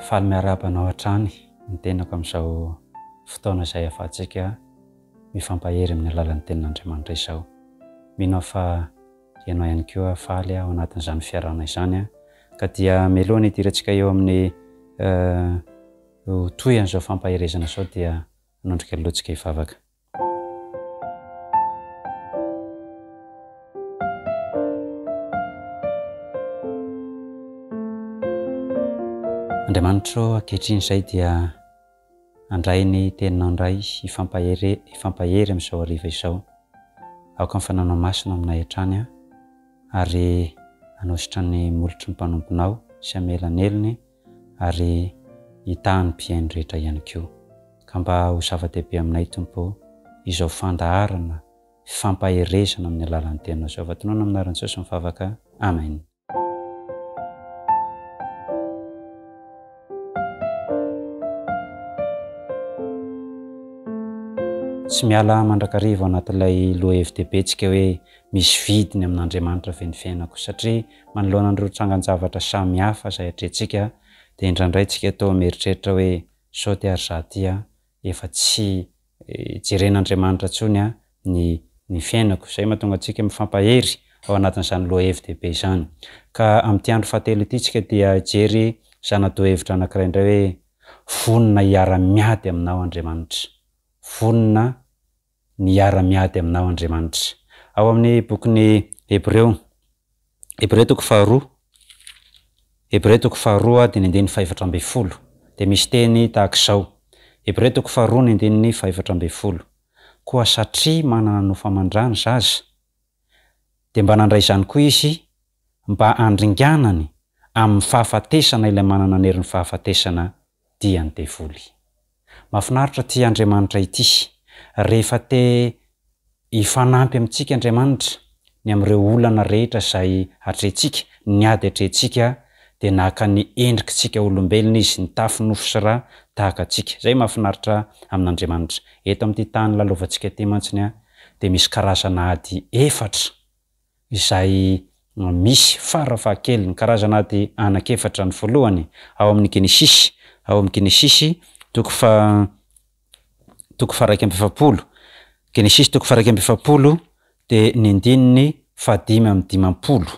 Faly miarahaba anao hatrany ny tenako amin'izao fotoana izay ahafahantsika mifampahery amin'ny alalan'ny tenin'Andriamanitra izao. Mino aho fa ianao ihany koa faly ao anatin'izany fiarahana izany ka dia mialoha ny hidirantsika eo amin'ny ho tohin'izao fampaherezana izao dia hanondrika loha tsika hivavaka. Andriamanitra ô, ankehitriny izay dia handray ny teninao indray hifampahery hifampahery amin'izao hariva izao. Aoka ny fananao masina aminay hatrany ary hanosotra ny molotry ny mpanomponao sy hamela ny helony ary hitaha ny mpihaino rehetra ihany koa. Ka mba ho zava-dehibe aminay, Tompo ô, izao fandaharana fampaherezana amin'ny alalan'ny Teninao izao. Fa tonòna amin'ny anaran'i Jesosy ny vavaka. Amen. Tsy miala mandrakariva ao anatin'ilay lohahevi-dehibe tsika hoe misy vidiny amin'Andriamanitra ve ny fiainako satria Manoloana an'ireo trangan-javatra samihafa izay atrehintsika dia indraindray tsika toa mieritreritra hoe sao dia ary za ty a efa tsy jeren'Andriamanitra intsony a ny ny fiainako. Izay mahatonga antsika mifampahery ao anatin'izany lohahevi-dehibe izany. Ka amin'ity andro fahatelo ity tsika dia hijery zana-dohevitra anankiray indray hoe vonona hiara-miady aminao Andriamanitra. Vonona ny hiara-miady aminao Andriamanitra. Ao amin'ny bokin'ny Hebreo, Hebreo toko faharoa, Hebreo toko faharoa dia ny andininy fahefatra ambin'ny folo, dia misy teny tahaka izao, Hebreo toko faharoa ny andininy fahefatra ambin'ny folo, Koa satria manana nofo aman-dra ny zaza, dia mba nandray izany koa izy mba handringanany amin'ny fahafatesana ilay manana ny herin'ny fahafatesana, dia ny devoly. Mahafinaritra ity Andriamanitra ity. Rehefa te hifanampy amintsika Andriamanitra, ny amin'ireo olana rehetra izay atrehintsika, ny ady atrehintsika, dia naka ny endrikitsika olombelona Izy, nitafy nofo sy ra tahaka antsika. Izay mahafinaritra amin'Andriamanitra. Eto amin'ity tany lalovantsika ity mantsiny dia misy karazana ady efatra izay misy fara fahakeliny, karazana ady anankiefatra. Ny voalohany, ao amin'ny Genesisy, ao amin'ny Genesisy toko faha toko faha-41, Genesisy toko faha-41 dia ny andininy faha-55,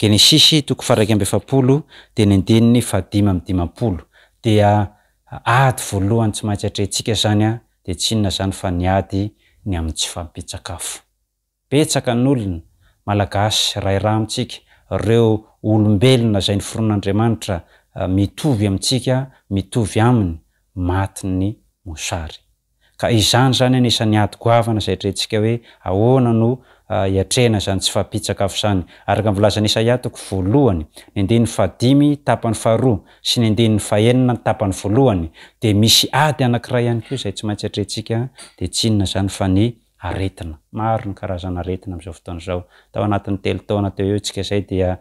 Genesisy toko faha-41 dia ny andininy faha-55, dia ady voalohany tsy maintsy atrehintsika izany dia tsy inona izany fa ny ady ny amin'ny tsy fahampian-tsakafo. Betsaka ny olona, Malagasy, ray ra amintsika, reo olombelona izay noforonin'Andriamanitra mitovy amintsika, mitovy aminy, matin'ny mosary. Ka izany izany anisan'ny ady goavana izay atrehintsika hoe ahoana no hiatrehana izany tsy fahampian-tsakafo izany. Araka ny voalazan'i Isaia toko voalohany, ny andininy fahadimy tapany faharoa sy ny andininy fahenina tapany voalohany dia misy ady anankiray ihany koa izay tsy maintsy atrehintsika dia tsy inona izany fa ny aretina. Maro ny karazana aretina amin'izao fotoana izao. Tao anatin'ny telo taona teo eo tsika izay dia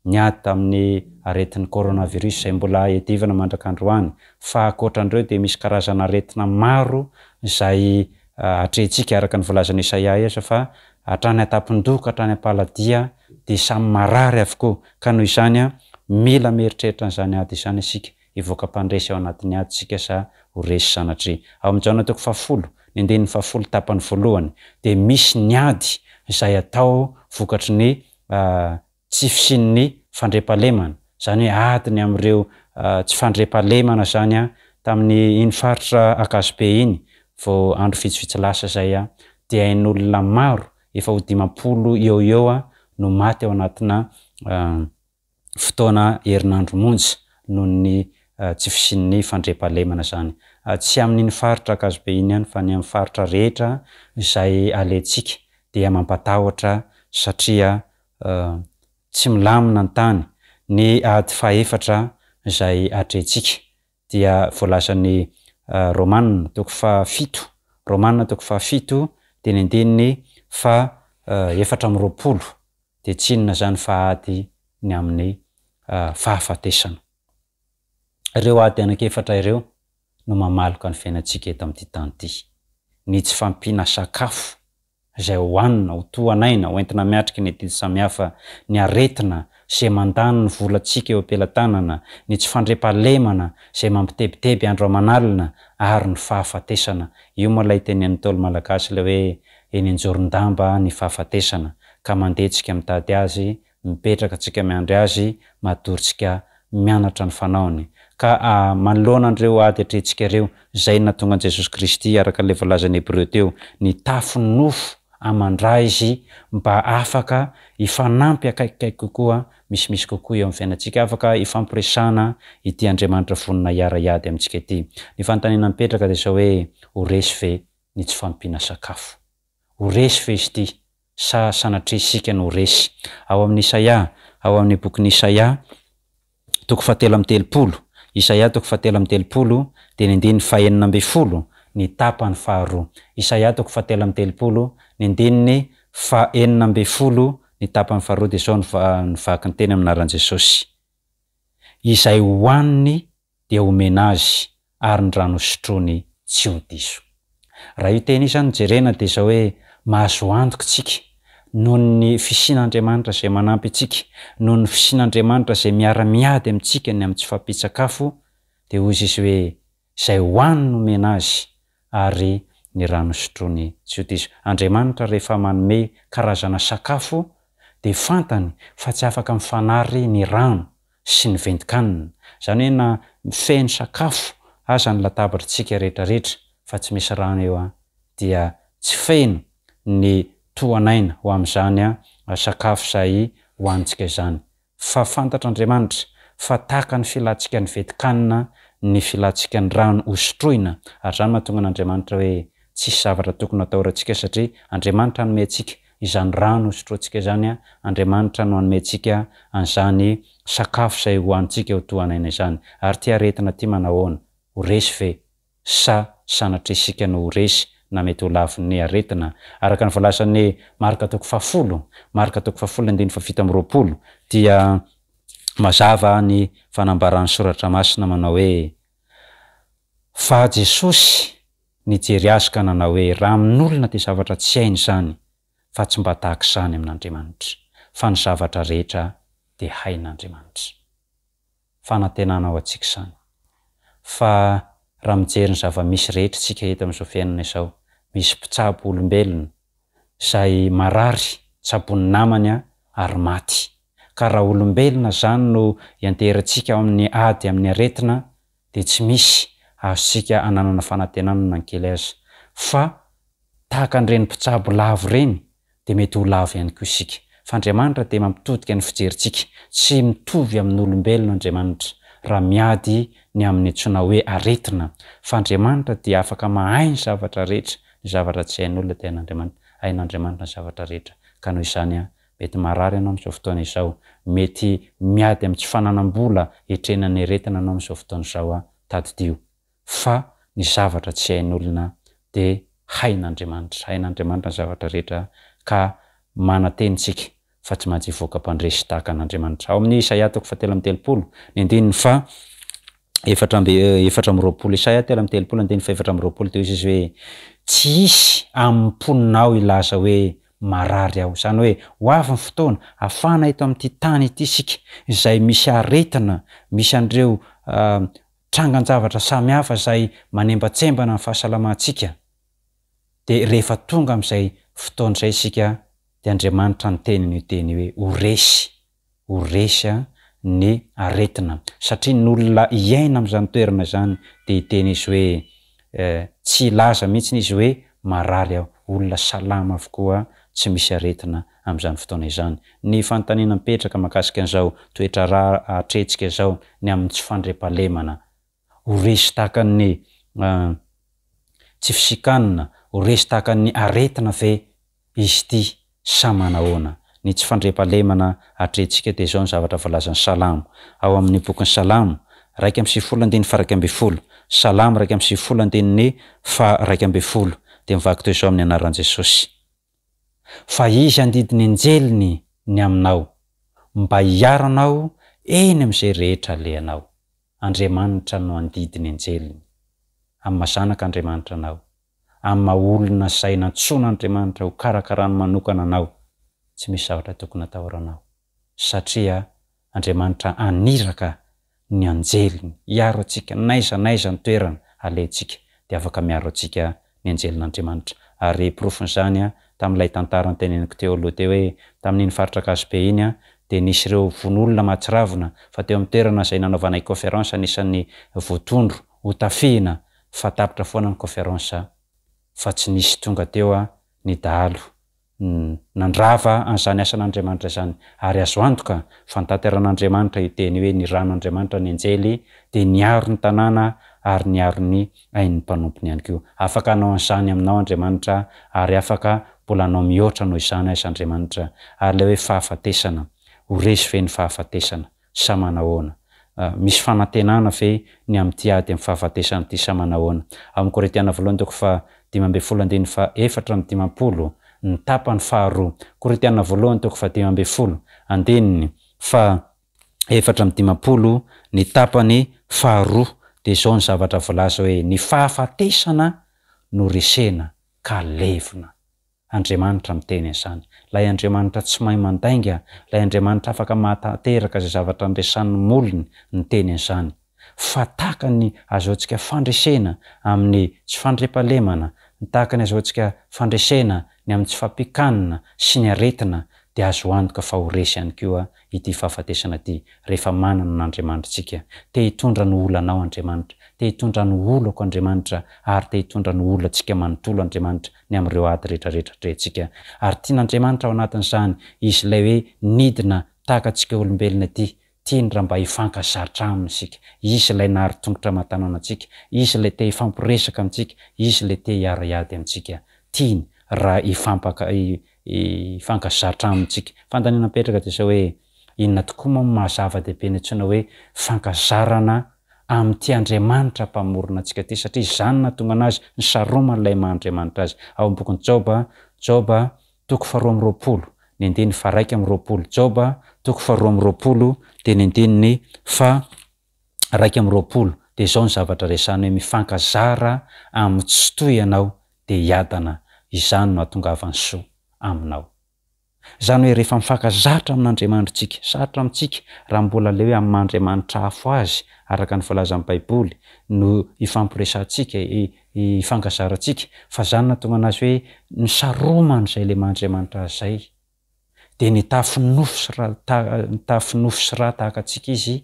niady tamin'ny aretin'ny coronavirus izay mbola iadivana mandrak'androany. Fa ankoatran'ireo dia misy karazana aretina maro izay atrehintsika araka ny voalazan'i Isaia aza fa hatrany an-tampon-doha ka hatrany am-paladia dia samy marary avokoa. Ka noho izany mila mieritreritra an'izany ady izany isika. Hivoaka mpandresy ao anatin'ny ady isika sa ho resy sanatria? Ao amin'ny Jaona toko fahafolo, ny andininy fahafolo tapany voalohany, dia misy ny ady izay atao vokatry ny tsy fisian'ny fandriampahalemana, izany hoe ady ny amin'ireo tsy fandriampahalemana izany tamin'ny iny faritra Ankazobe iny vao andro vitsivitsy lasa izay dia ain'olona maro efa ho 50 eo ho eo no maty ao anatina fotoana herinandro monja noho ny tsy fisian'ny fandriampahalemana izany. Tsy amin'iny faritra Ankazobe iny ihany fa ny amin'ny faritra rehetra izay alehantsika dia mampatahotra satria tsy milamina ny tany. Ny ady fahefatra izay atrehintsika dia voalazan'ny Romana toko fahafito, Romana toko fahafito teny andininy faha 24, dia tsy inona izany fa ady ny amin'ny fahafatesana. Ireo ady anankiefatra ireo no mamaloka ny fiainantsika eto amin'ity tany ity. Ny tsy fahampiana sakafo izay hohanina, ho tohan'aina, ho entina miatrika ny adidy samihafa, ny aretina. izay mandany ny volantsika eo am-pelatanana, ny tsy fandriampahalemana izay mampitebiteby andro aman'alina, ary ny fahafatesana. Io moa ilay tenenin'ny Ntaolo Malagasy ilay hoe eny an-joron-damba ny fahafatesana, ka mandeha tsika mitady azy, mipetraka tsika miandry azy, matory tsika mianatra ny fanaony. Ka manoloana an'ireo ady atrehintsika ireo, izay nahatonga an'i Jesosy Kristy, araka ilay voalazan'ny Hebreo teo, nitafy nofo aman-dra Izy mba afaka hifanampy akaikikaiky kokoa, misimisy kokoa eo amin'ny fiainantsika, afaka hifampiresahana ity Andriamanitra vonona hiara-hiady amintsika ity. Ny fanontaniana mipetraka dia izao hoe, ho resy ve ny tsy fahampiana sakafo? Ho resy ve izy ity sa sanatria isika no ho resy? Ao amin'ny Isaia, ao amin'ny bokin'i Isaia, toko fahatelo amby 30, Isaia toko fahatelo amby 30, dia ny andininy fahenina ambin'ny folo, ny tapany faharoa. Isaia toko fahatelo amby 30, ny andininy fahenina ambin'ny folo, ny tapany faharoa, dia izao no vaky ny teny amin'ny anaran'i Jesosy, Izay hohaniny dia homena azy ary ny rano hosotroiny tsy ho diso. Raha io teny io izany no jerena dia izao hoe mahazo antoka isika noho ny fisian'Andriamanitra izay manampy antsika, noho ny fisian'Andriamanitra izay miara-miady amintsika ny amin'ny tsy fahampian-tsakafo dia hoy izy hoe izay hohaniny nomena azy ary ny rano sotroiny tsy ho diso. Andriamanitra rehefa manome karazana sakafo dia fantany fa tsy afaka mifanary ny rano sy ny ventin-kanina. Izany hoe na feno sakafo aza ny latabatr'tsika rehetra rehetra fa tsy misy rano eo dia tsy feno ny tohan'aina ho amin'izany sakafo izay hohanintsika izany. Fa fantatr'Andriamanitra fa tahaka ny filantsika ny ventin-kanina ny filantsika ny rano hosotroina ary izany mahatonga an'Andriamanitra hoe tsisy zavatra tokony hatahorantsika satria Andriamanitra hanome antsika izany rano hosotrointsika izany, Andriamanitra no hanome antsika an'izany sakafo izay hohanintsika ho tohan'aina izany. Ary ity aretina ity manahoana? Ho resy ve? Sa sanatria isika no ho resy na mety ho lavin'ny aretina? Araka ny voalazan'i Marka toko fahafolo, Marka toko fahafolo andininy fahafito amby 20, dia mazava ny fanambaran'ny Soratra Masina manao hoe, Fa Jesosy nijery azy ka nanao hoe, Raha amin'olona dia zavatra tsy hainy izany, fa tsy mba tahaka izany amin'Andriamanitra, fa ny zavatra rehetra dia hain'Andriamanitra. Fanantenana ho antsika izany. Fa raha mijery ny zava-misy rehetra isika eto amin'izao fiainana izao, misy mpitsabo olombelona izay marary, tsaboin'ny namany ary maty. Ka raha olombelona izany no ianteherantsika ao amin'ny ady amin'ny aretina, dia tsy misy azontsika ananana fanantenana na ny kely aza. Fa tahaka an'ireny mpitsabo lavo ireny dia mety ho lavo ihany koa isika. Fa Andriamanitra dia mampitodika ny fijerintsika. Tsy mitovy amin'olombelona Andriamanitra raha miady ny amin'ny antsoina hoe aretina. Fa Andriamanitra dia afaka mahay ny zavatra rehetra, ny zavatra tsy hain'olona dia hain'Andriamanitra. Hain'Andriamanitra ny zavatra rehetra. Ka noho izany Mety marary ianao amin'izao fotoana izao. Mety miady amin'ny tsy fananam-bola hiatrehana ny aretina ianao amin'izao fotoana izao. Tadidio fa ny zavatra tsy hain'olona dia hain'Andriamanitra. Hain'Andriamanitra ny zavatra rehetra ka manantena isika fa tsy maintsy hivoaka mpandresy tahaka an'Andriamanitra. Ao amin'ny Isaia toko fahatelo amby 30, ny andininy faha 24, Isaia 33 andininy faha 24 dia hoy izy hoe, Tsy hisy amin'ny mponina ao hilaza hoe, Marary aho. Izany hoe, ho avy ny fotoana, hafana eto amin'ity tany ity isika, izay misy aretina, misy an'ireo trangan-javatra samihafa izay manembatsembana ny fahasalamantsika. Dia rehefa tonga amin'izay fotoana izay isika, dia Andriamanitra niteny an'io teny io hoe, Ho resy. ho resy ny aretina satria ny olona hiaina amin'izany toerana izany dia hiteny izy hoe tsy hilaza mihitsy izy hoe marary aho, olona salama avokoa tsy misy aretina amin'izany fotoana izany. Ny fanontaniana mipetraka mahakasika an'izao toetra raha atrehintsika izao ny amin'ny tsy fandriampahalemana, ho resy tahaka ny tsy fisian-kanina, ho resy tahaka ny aretina ve izy ity sa manahoana? Ny tsy fandriampahalemana atrehintsika dia izao ny zavatra voalazan'ny Salamo ao amin'ny bokin'ny Salamo 91 andininy faha 11, Salamo 91 andininy faha 11 dia mivaky toy izao amin'ny anaran'i Jesosy, Fa Izy handidy ny anjeliny ny aminao, mba hiaro anao eny amin'izay rehetra alehanao. Andriamanitra no handidy ny anjeliny. Amin'ny maha zanak' Andriamanitra anao, amin'ny maha olona izay nantsoin' Andriamanitra ho karakarany manokana anao, tsy misy zavatra tokony hatahoranao, satria. Andriamanitra haniraka ny anjeliny hiaro antsika n'aiza n'aiza ny toerana alehantsika dia afaka miaro antsika ny anjelin'Andriamanitra. Ary porofon'izany tamin'ilay tantara noteneniko teo aloha teo hoe tamin'iny faritra Ankazobe iny dia nisy ireo vono olona mahatsiravina fa teo amin'ny toerana izay nanaovanay conférence anisan'ny voatondro ho tafihina fa tapitra foana ny conférence fa tsy nisy tonga teo ny dahalo nandrava an'izany asan'Andriamanitra izany, ary azo antoka fa nitateran'Andriamanitra io teny io hoe niran'Andriamanitra ny anjely dia niaro ny tanàna ary niaro ny ain'ny mpanompony ihany koa. Afaka hanao an'izany aminao Andriamanitra ary afaka mbola hanao mihoatra noho izany aza Andriamanitra. Ary ilay hoe fahafatesana, ho resy ve ny fahafatesana? Sa manahoana? Misy fanantenana ve ny amin'ity ady amin'ny fahafatesana ity sa manahoana? Ao amin'ny Korintiana voalohany toko faha 15 andininy faha 54, ny tapany faharoa. Korintiana voalohany toko faha 15 andininy faha 54, ny tapany faharoa dia izao ny zavatra voalaza hoe, ny fahafatesana no resena ka levona. Andriamanitra miteny an'izany. Ilay Andriamanitra tsy mahay mandainga, ilay Andriamanitra afaka mahatanteraka izay zavatra andresan'ny molony niteny an'izany. Fa tahaka ny azahoantsika fandresena amin'ny tsy fandriampahalemana, ny tahaka ny azahoantsika fandresena ny amin'ny tsy fahampian-kanina sy ny aretina, dia azo antoka fa ho resy ihany koa ity fahafatesana ity rehefa manana an'Andriamanitra isika. Te hitondra ny olanao Andriamanitra, te hitondra ny olako Andriamanitra ary te hitondra ny olantsika manontolo Andriamanitra ny amin'ireo ady rehetrarehetra atrehintsika. Ary tian'Andriamanitra ao anatin'izany Izy ilay hoe nidina tahaka antsika olombelona ity, tiany raha mba hifankazatra Aminy isika. Izy ilay nahary tongotra aman-tanana antsika, Izy ilay te hifampiresaka amintsika, Izy ilay te hiara-hiady amintsika. Tiany raha hifampaka hifankazatra amintsika. Fanontaniana mipetraka dia izao hoe, inona tokoa moa no maha zava-dehibe ny antsoina hoe fankazarana amin'ity Andriamanitra Mpamorona antsika ity? Satria izany no nahatonga an'azy nisaromana ilay maha Andriamanitra azy. Ao amin'ny bokin'i Joba, Joba, toko faharoa amby roapolo, ny andininy faha-21, Joba, toko faharoa amby roapolo, dia ny andininy faha. 21, dia izao ny zavatra resahina hoe mifankazara amin'ny tsitoha ianao dia hiadana, izany no hahatongavan'ny soa aminao. Izany hoe rehefa mifankazatra amin'Andriamanitra isika, sarotra amintsika raha mbola ilay hoe amin'ny maha Andriamanitra afo azy araka ny voalazan'ny Baiboly no ifampiresahantsika, ifankazarantsika, fa izany no nahatonga an'azy hoe nisaromana izay ilay maha Andriamanitra azy izay. Dia nitafy nofo sy ra, nitafy nofo sy ra tahaka antsika Izy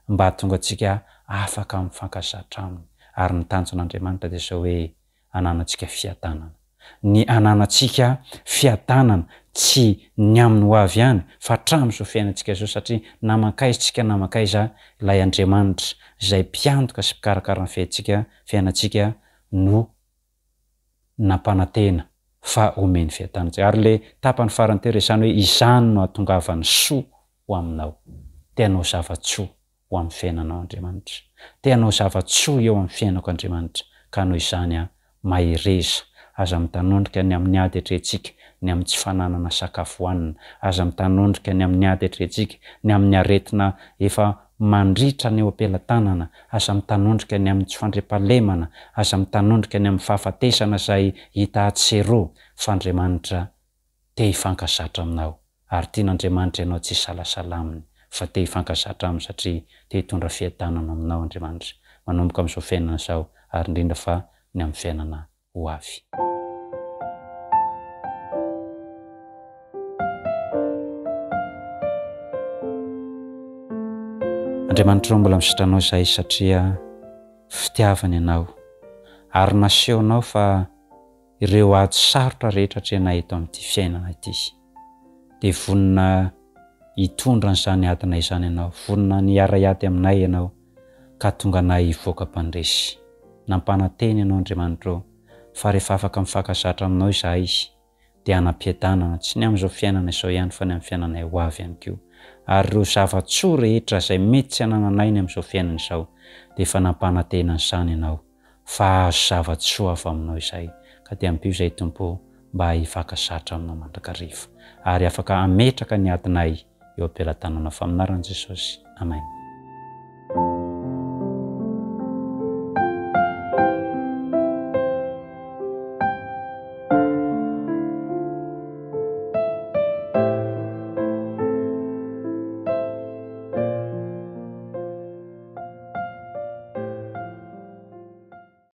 mba hahatonga antsika afaka mifankazatra Aminy. Ary ny tanjon'Andriamanitra dia izao hoe hananantsika fiadanana. Ny hananantsika fiadanana tsy ny amin'ny ho avy ihany fa hatramin'izao fiainantsika izao satria na mankaiza isika na mankaiza ilay Andriamanitra izay mpiantoka sy mpikarakara ny fiaintsika, fiainantsika no nampanantena fa omeny fiadanana. Ary le tapany farany teo resahiny hoe izany no hahatongavan'ny soa ho aminao. Te hanao zava-tsoa ho amin'ny fiainanao Andriamanitra. Te hanao zava-tsoa eo amin'ny fiainako Andriamanitra. Ka noho izany aho, mahereza. Aza mitanondrika ny amin'ny ady atrehintsika, ny amin'ny tsy fananana sakafo hohanina. Aza mitanondrika ny amin'ny ady atrehintsika, ny amin'ny aretina efa Mandritra ny eo am-pelatanana, aza mitanondrika ny amin'ny tsy fandriampahalemana, aza mitanondrika ny amin'ny fahafatesana izay hita atsy sy eroa, fa Andriamanitra te hifankazatra aminao, ary tian'Andriamanitra ianao tsy hisalasala aminy, fa te hifankazatra aminy satria te hitondra fiadanana aminao Andriamanitra, manomboka amin'izao fiainana izao, ary indrindra fa ny amin'ny fiainana ho avy. Andriamanitra ô mbola misaotra anao izahay satria fitiavana ianao ary nasehonao fa ireo ady sarotra rehetra atrehinay eto amin'ity fiainana ity dia vonona hitondra an'izany adinay izany ianao, vonona ny hiara-hiady aminay ianao ka tonga anay hivoaka mpandresy. Nampanantena ianao Andriamanitra ô, fa rehefa afaka mifankazatra aminao izahay dia hanam-piadanana, tsy ny amin'izao fiainana izao ihany fa ny amin'ny fiainanay ho avy ihany koa. Ary ireo zava-tsoa rehetra izay mety tsy anananay ny amin'izao fiainana izao dia efa nampanantena an'izany ianao fa hahazo zava-tsoa avy aminao izahay. Ka dia ampio izahay Tompo ô mba hifankazatra aminao mandrakariva ary afaka hametraka ny adinay eo am-pelatananao. Fa amin'ny anaran'i Jesosy. Amen.